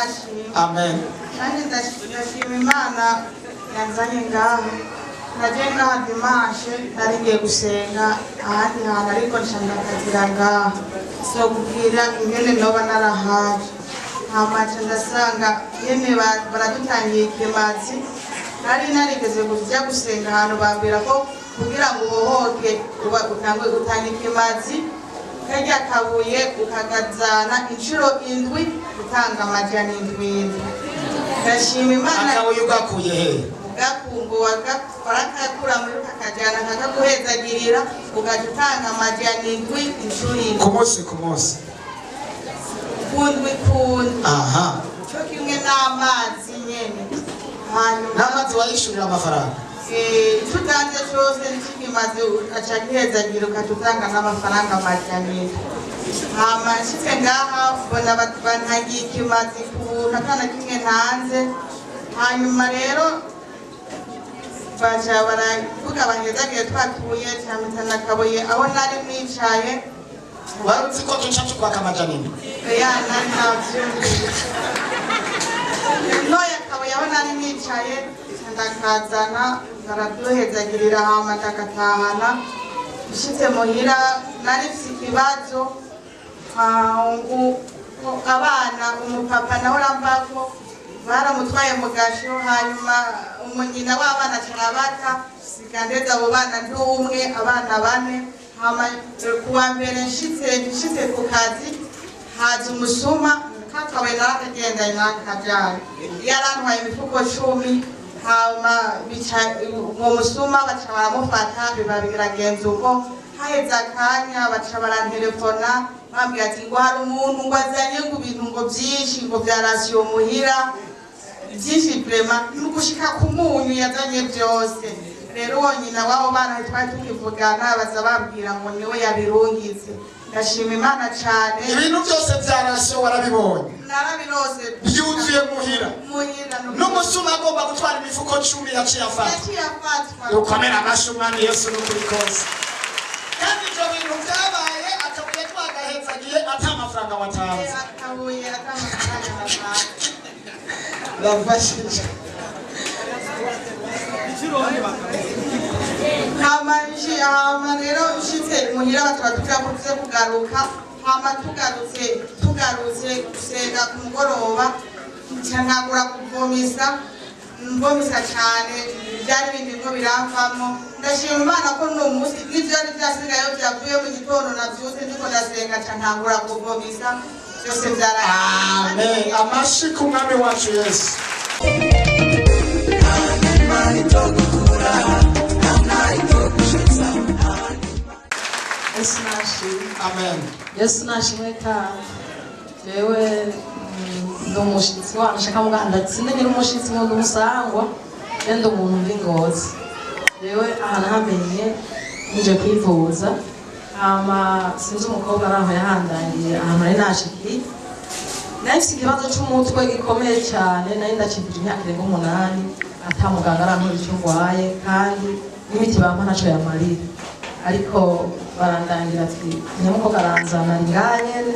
Nashimye. Amen. Nanjye ndashima Imana yanzanye ngaha. Naje ngaha dimanche, nari ngiye gusenga ahandi hantu, ariko nca ndakazira ngaha. So kubwira ingene noba narahaje, hama nca ndasanga nyene baradutangiye ikimazi. Nari narigeze kuja gusenga ahantu, bambwira ko kugira ngo ubohoke uba utangwe utanga ikimazi, karya kabuye ukakazana inshuro indwi, utanga 700. Ndashima Imana. Akabuye ugakuye he? Ugakungu warakakura muri kakajyana, kakaguhezagirira, ugaca utanga 700 inshuro indwi. Ku munsi ku munsi? Kundwi kundwi. Cyo kimwe n'amazi nyene. Hanyuma N'amazi wayishurira amafaranga? Icyo utanze cyose kimaze ugaca gihezagira, ugaca utanga n'amafaranga 700. Hama nshitse ngaha mbona bantangiye ikimazi ku buntu, atana kimwe ntanze. Hanyuma rero baca baravuga bahezagiye twatuye cyamitana akabuye aho nari nicaye. Wari uzi ko tuca tukwaka 700? Ya, nari navyumvise. Ntoya akabuye aho nari nicaye, ndakazana, baraduhezagirira, hama ndagatahana. Nshitse muhira nari mfise ikibazo. Abana, umupapa nawe urambako baramutwaye mu gasho, hanyuma umunyina w'abana carabata, siga ndeze abo bana ndi umwe, abana bane. Hama kuwa mbere nshitse ku kazi, haza umusuma. Kakabuye narakagendanye, narakajanye, yarantwaye imifuko 10. Hama bica uwo musuma baca baramufata, biba biragenza uko. Haheze akanya baca barantelefona, bambwira ati ngo hari umuntu ngo azanye ngo ibintu ngo byinshi, ngo bya ration muhira, byinshi vraiment, ni ugushika ku munyu yazanye byose. Rero uwo nyina w'abo bana ntitwari tukivugana, baza babwira ngo niwe yabirungitse. Ndashima Imana cane. Ibintu byose bya ration warabibonye? Narabirose. Byuzuye muhira? Muhira. N'umusuma agomba gutwara imifuko 10 yaciye afatwa? Yaciye afatwa. Ukomera amashyi Umwami Yesu n'ukuri kose. Kandi ibyo bintu byabaye akabuye twagahezagiye, ata amafaranga watanze? Akabuye ata amafaranga natanze. Ndafashije. Hama rero nshitse muhira batubwira ko tuze kugaruka. Hama tugarutse gusenga ku mugoroba, nca ntangura kuvomisa, mvomisa cane, byari bindi ngo biramvamo. Ndashima Imana ko no munsi n'ivyari vyasigayeyo vyavuye mu gitondo. Navyutse ndiko ndasenga, nca ntangura kuvomisa, byose vyaragiye. Amen. Amashyi ku Mwami wacu Yesu. Imana itogukura, itogushitsa. Yesu nashimwe. Amen. Yesu nashimwe kandi. Jewe ndi umushitsi wanyu, nshaka muganda sinde nyiri umushitsi, ngo ndi umusangwa, je ndi umuntu mva Ingozi. Jewe aha nahamenye nje kwivuza, hama sinzi umukobwa ari aho yahandangiye ahantu nari nashikiye. Nari mfise ikibazo c'umutwe gikomeye cyane, nari ndakivuje imyaka irenga 8, ata muganga arantora icyo ngwaye, kandi n'imiti bampa ntaco yamarira. Ariko barandangira ati nyamukobwa aranzana, ari ngaha nyene,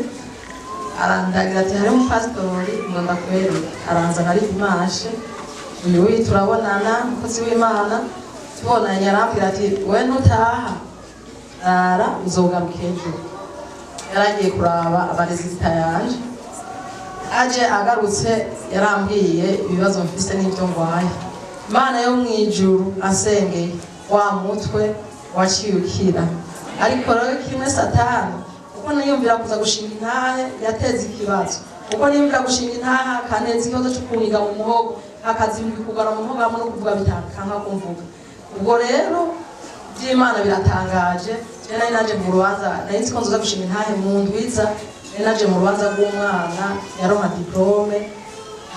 arandangira ati hariho umupasitori ngo ndakwereke. Aranzana ari dimanche uyu, turabonana, umukozi w'Imana. Tubonanye arambwira ati: "We ntutaha, rara, uzogaruka ejo." Yaragiye kuraba ama résultats yanje, aje agarutse yarambwiye ibibazo mfise n'ibyo ngwaye. Imana yo mu ijuru asengeye, wa mutwe waciye ukira. Ariko rero kimwe Satani, kuko niyumvira kuza gushinga intahe, yateza ikibazo, kuko niyumvira gushinga intahe akaneza ikibazo cyo kuniga mu muhogo, hakazimba kugara mu muhogo, hamwe no kuvuga bitankanka kumvuga. Ubwo rero by'Imana biratangaje. Je nari naje mu rubanza, nari nzi ko nzoza gushinga intahe mu ndwiza. Nari naje mu rubanza rw'umwana yaronka diplôme,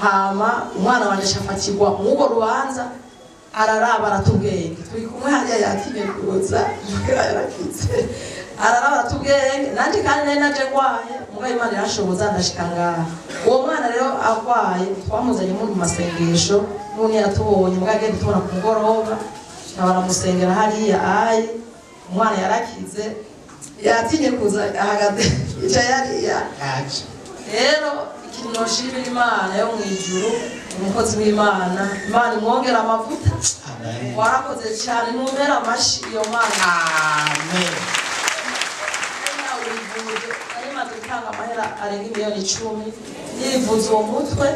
hama umwana wanje afatirwa mw'urwo rubanza, araraba aratubwenge. Turi kumwe hariya, yatinye kuza, yarakize, araraba aratubwenge. Nanje kandi nari naje ngwaye, mugabo Imana irashoboza ndashika ngaha. Uwo mwana rero agwaye, twamuzanye muri mu masengesho, n'ubu yatubonye, mugabo agenda tubona ku mugoroba, baramusengera hariya ayi, umwana yarakize. Yatinye kuza, ahagaze, yicaye hariya. Yaje. Rero ikibazo. Ikintu noshimira Imana yo mu ijuru, umukozi w'Imana, Imana imwongera amavuta. Amen. Warakoze cyane, numera amashi iyo Mana. Amen. Wivuje, nari maze gutanga amahera arenga miliyoni 10 nivuza uwo mutwe,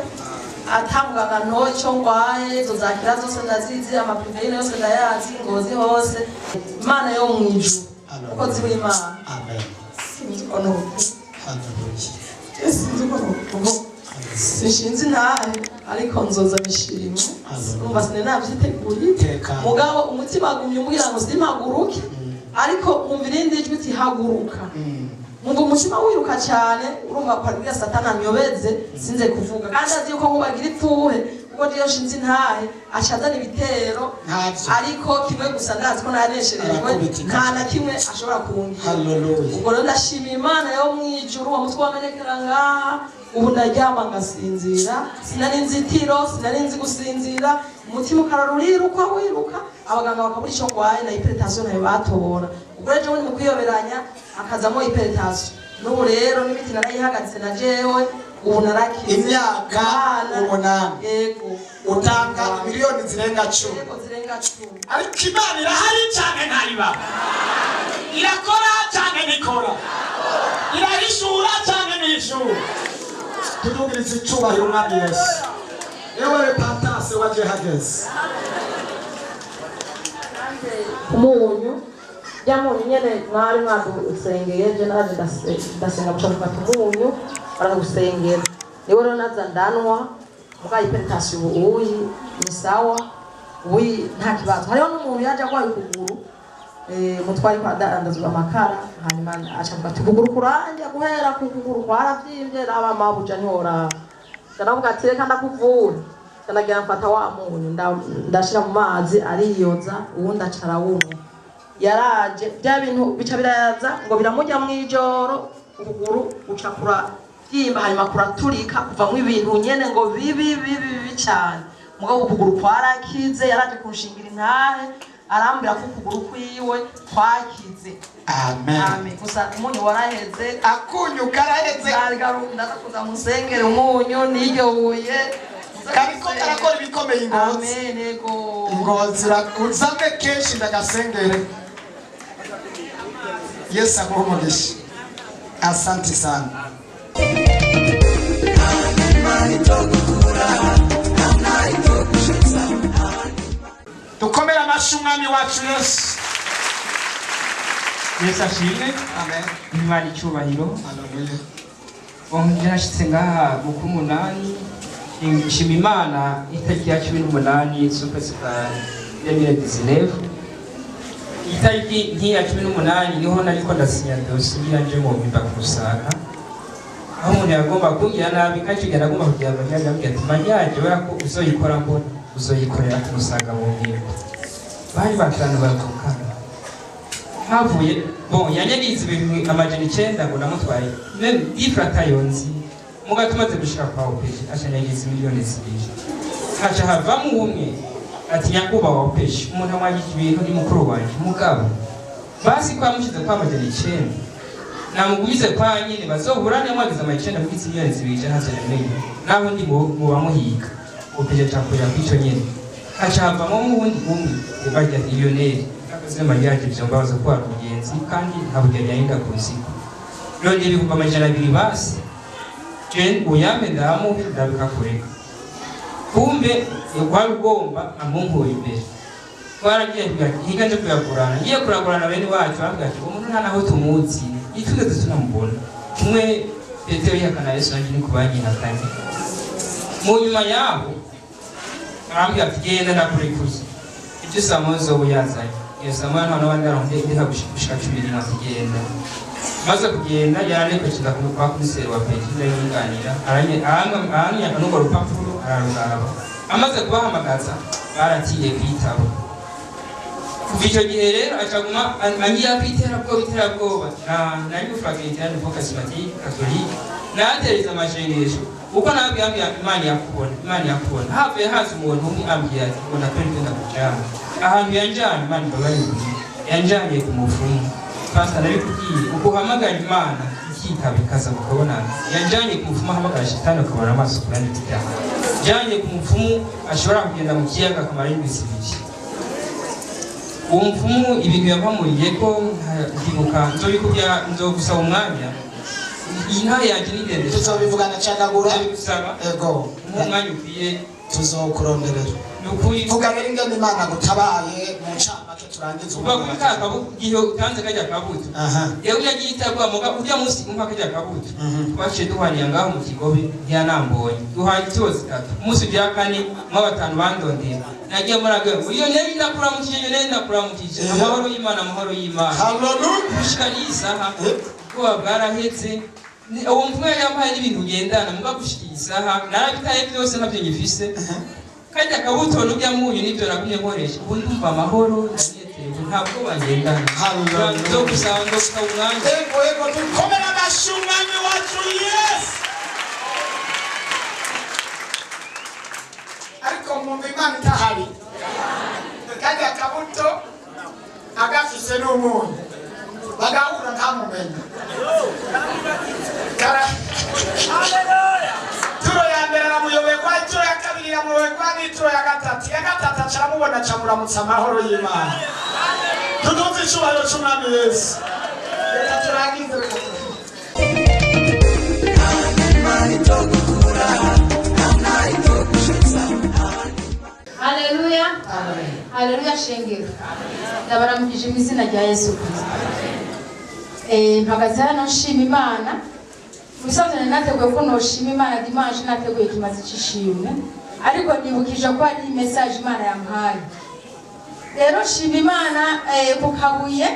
atamuganga ntocyo ngwaye. Izo zakira zose ndazizi, ama privés yose ndayazi, Ngozi hose. Imana yo mu ijuru, umukozi w'Imana. Amen. Sinzi uko nuko Hallelujah. sinzi uko nuko sinshinze intahe, ariko nzoza bishimwe. Hallelujah. Umva, sinari navyiteguye. Tekana. Mugabo umutima gumye umbwira ngo simpaguruke, ariko nkumva irindi jwi uti: "Haguruka." Nkumva umutima wiruka cyane. Urumva kwabwira Satani anyobeze sinze kuvuga, kandi azi yuko nkubagira ipfuhe, kuko niyo nshinze intahe aca azana ibitero. Ntavyo. Ariko kimwe gusa ndazi ko nanesherejwe. Arakubitika. Nta na kimwe ashobora kungira. Hallelujah. Ubwo rero ndashimira Imana yo mu ijuru. Uwo mutwe wamenekera ngaha, ubu ndaryama ngasinzira. Sinari nzi itiro, sinari nzi gusinzira. Umutima ukarara uriruka wiruka, abaganga bakabura icyo ngwaye, na hypertension ntayo batora. Ubwo rero ejo bundi mu kwiyoberanya akazamo hypertension. N'ubu rero n'imiti narayihagaritse na jewe ubu narakize. Imyaka Imana- 8. Yego. Utanga miliyoni zirenga 10. Yego, zirenga 10. Ariko Imana irahari cyane, ntayibaho. Irakora cyane, ntikora. Irahishura cyane, ntihishura. Tudugirize icyubahiro Umwami Yesu. Ewe repentance waje hageze. Umunyu rya munyu nyene mwari mwadusengeye, je naraje ndasenga, muca mufata umunyu barawusengera, niwe rero naza ndanwa. Muga hypertension ubu uyi ni sawa, uyi nta kibazo. Hariho n'umuntu yaje agwaye ukuguru, mutwari ko adandazwa amakara, hanyuma aca avuga ati: "Ukuguru kuranje guhera ku kuguru kwaravyimbye, raba mabuja ntiworaba." Ndavuga ati: "Reka ndakuvura." Ndagira mfata wa munyu, ndashira mu mazi, ariyoza, uwundi aca arawunywa. Yaraje bya bintu bica biraza ngo biramujya mw'ijoro, ukuguru uca kurabyimba, hanyuma kuraturika, kuvamwo ibintu nyene ngo bibi bibi bibi cyane. Mugabo ukuguru kwarakize. Yaraje kunshingira intahe, arambwira ko ukuguru kwiwe kwakize. Amen. Amen. Gusa umunyu waraheze. Akunyu karaheze. Ndaza kuza musengere umunyu n'iryo buye. Kariko karakora ibikomeye Ingozi. Amen, ego. Ingozi uzame kenshi ndagasengere. Yesu aguhe umugisha, asante sana. Imana itogukura, nta itogushitsa. Dukomere amashyi Umwami wacu Yesu. Yesu ashimwe. Amen. Imana icyubahiro. Haleluya. Nje nashitse ngaha mu k'umunani, nshima Imana, itariki ya 18 z'ukwezi kwa 2019. Itariki nk'iya 18 niho nariko ndasinya dosiye ngira nje mu mpimba ku Rusaka, aho umuntu yagomba kungira nabi. Kandi icyo gihe nagomba kugira mariage, ambwira ati: "Mariage wera ko uzoyikora mbona uzoyikorera ku Musaga mu Mpimba." Bari batanu bavukana. Havuye bon yanyagize ibintu 900 ngo namutwaye même difrata yonzi. Muga tumaze gushika kwa OPG, acanyagiza miliyoni 2. Haca havamo umwe ati: "Nyakubahwa OPG, umuntu amwagije ibintu ni mukuru wanje, mugabo basi ko yamushize kwa 900, namugumize kwa nyine bazoburane. Mwagize 900 mugize miliyoni 2, ntacyo namenye naho ndi mu bamuhiga." OPG acakurira kw'ico nyene. Haca havamo uwundi umwe barya miliyoneri akoze mariage, ivyo mbabaza ko ari umugenzi kandi nta bugeni yarinda kuziko. Rongera 200,000 basi je uyampe ndamuhe ndabikakureka. Kumbe wari ugomba amunkura imbere. Twaragiye higa nje kuyagurana, ngiye kuragurana bene wacu bambwira ati: "Umuntu nta naho tumuzi, itwigeze tunamubona." Umwe Petero yihakana Yesu, nanjye ni kubanyihakanye. Mu nyuma yaho arambwira ati: "Genda, ndakurekuza ibyo saa moya uzoba uyazanye." Iyo saa moya nta n'abandi baronke ndeka gushika 11. Ati: "Genda." Maze kugenda yaranekweje kwa komiseri wa peji, ndayunganira, aranyaka n'urwo rupapuro araruraba. Amaze kubahamagaza baratiye kwitaba. Kuva icyo gihe rero acaguma angira kwiterabwoba, iterabwoba. Na nari gufragmentira nouveau charismatique catholique, natereza amashengesho uko nababwiye, ambwira: "Imana yakubona, Imana yakubona." Havuye haza umuntu umwe ambwira ati ngo natore genda kujana ahantu yanjanye. Imana imbabarire, yanjanye ku mupfumu. Pastor, nabikubwiye, uko uhamagara Imana ikitaba ikaza mukabonana. Yanjanye ku mupfumu ahamagara shitani ukabona amaso ku yandi ibyaha. Njanye ku mupfumu ashobora kugenda mu kiyaga akamara iminsi 2. Uwo mupfumu ibintu yampamuriye ko ndibuka, nzobikubwira, nzogusaba umwanya. Iyi ntahe yanjye ni ndende. Tuzobivugana, cagagura. Nzobigusaba. Ego. Nk'umwanya ukwiye. Tuzokuronderera. Ni ukuri. Vuga rero ingene Imana gutabaye mu ncamake, turangize. Kuva kuri ka kabuto, igihe utanze kajya kabuto, yewe yagiye itabwa muga urya munsi umpa kajya kabuto, twaciye duhwanira ngaho mu Kigobe, ntiyanambonye. Duhanye inshuro 3. Umunsi ugira kane mwa batanu bandondera, nagiye muri agwe, iyo nari ndakuramukije, iyo nari ndakuramukije, amahoro y'Imana, amahoro y'Imana. Haleluya. Gushika n'iyi saha ubwoba bwarahetse. Uwo mvugo yari yampaye n'ibintu ugendana muga, gushika iyi saha narabitaye byose, ntabyo ngifise. Kajya kabuto n'urya munyu nibyo nagumye nkoresha. Ubu ndumva amahoro, ndanezerewe, nta bwoba ngendana. Haleluya. Nzogusaba, nzogusaba umwanya. Ego, ego, dukomere amashyi umwami wacu Yesu. Ariko mwumva Imana itahari? Kajya kabuto agafise n'umunyu bagahura ntamumenye. Turo ya mbere aramuyoberwa, ituro ya kabiri iramuyoberwa, n'ituro ya gatatu. Ya gatatu aca aramubona, aca amuramutsa amahoro y'Imana. Tuduze icubahiro c'umwami Yesu. Reka turangize, reka turangize. Imana itogukura, nta itogushitsa. Haleluya, haleluya! Shengero, ndabaramukije mu izina rya Yesu Kristo. Mpagaze hano nshima Imana. Mu bisanzwe nari nateguye ko noshima Imana dimanche, nateguye ikimazi c'ishimwe, ariko nibukije ko hari message Imana yampaye. Rero nshima Imana ku kabuye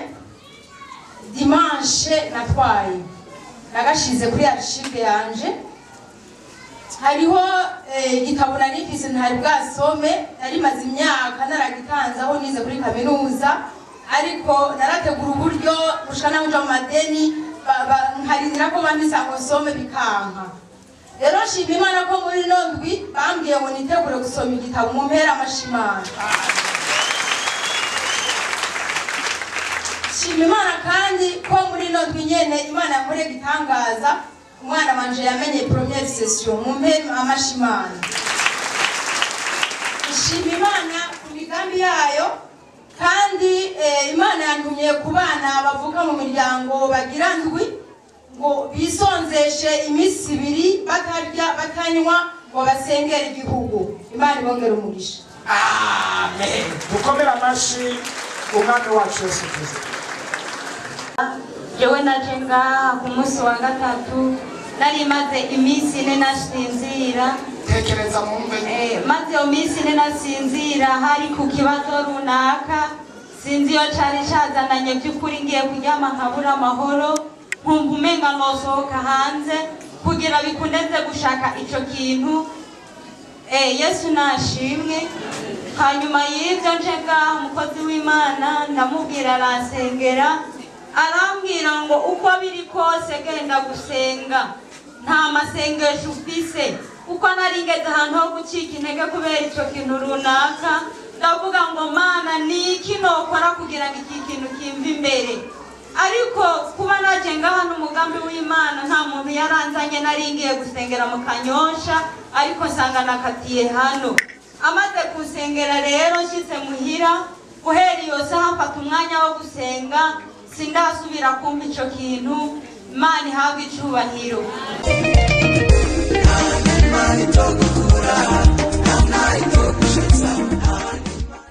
dimanche natwaye, nagashize kuri archive yanje. Hariho igitabo nari mfise ntari bwasome, nari maze imyaka naragitanze aho nize kuri kaminuza, ariko narategura uburyo gushika naho nja mu madeni, nkarindira ko bambisa ngo nsome, bikanka. Rero nshima Imana ko muri ino ndwi bambwiye ngo nitegure gusoma igitabo. Mu mpera amashimana. Nshima Imana kandi ko muri ino ndwi nyene Imana yankoreye igitangaza, umwana wanje yamenye première session. Mu mpera amashimana. Nshima Imana ku migambi yayo. Kandi Imana yantumye ku bana bavuka mu miryango bagira ndwi, ngo bisonzeshe iminsi 2 batarya batanywa, ngo basengere igihugu. Imana ibongere umugisha. Amen. Dukomere amashyi umwami wacu Yesu Kristo. Jewe naje ngaha ku munsi wa gatatu, nari maze iminsi 4 nasinzira. Tekereza mwumve. Maze iyo minsi 4 nasinzira, hari ku kibazo runaka sinzi iyo cari cazananye. By'ukuri ngiye kuryama nkabura amahoro, nkumva umenga nosohoka hanze kugira bikuneze gushaka ico kintu. Yesu nashimwe. Hanyuma y'ibyo nje ngaha, umukozi w'Imana ndamubwira, aransengera, arambwira ngo uko biri kose genda gusenga, nta masengesho ufise. Kuko nari ngeze ahantu ho gucika intege kubera ico kintu runaka, ndavuga ngo Mana, ni iki nokora kugira ngo iki kintu kimve imbere? Ariko kuba naje ngaha n'umugambi w'Imana, nta muntu yaranzanye, nari ngiye gusengera mu Kanyosha, ariko nsanga nakatiye hano. Amaze gusengera rero, nshitse muhira, guhera iyo saha mfata umwanya wo gusenga, sindasubira kumva ico kintu. Imana ihabwe icubahiro.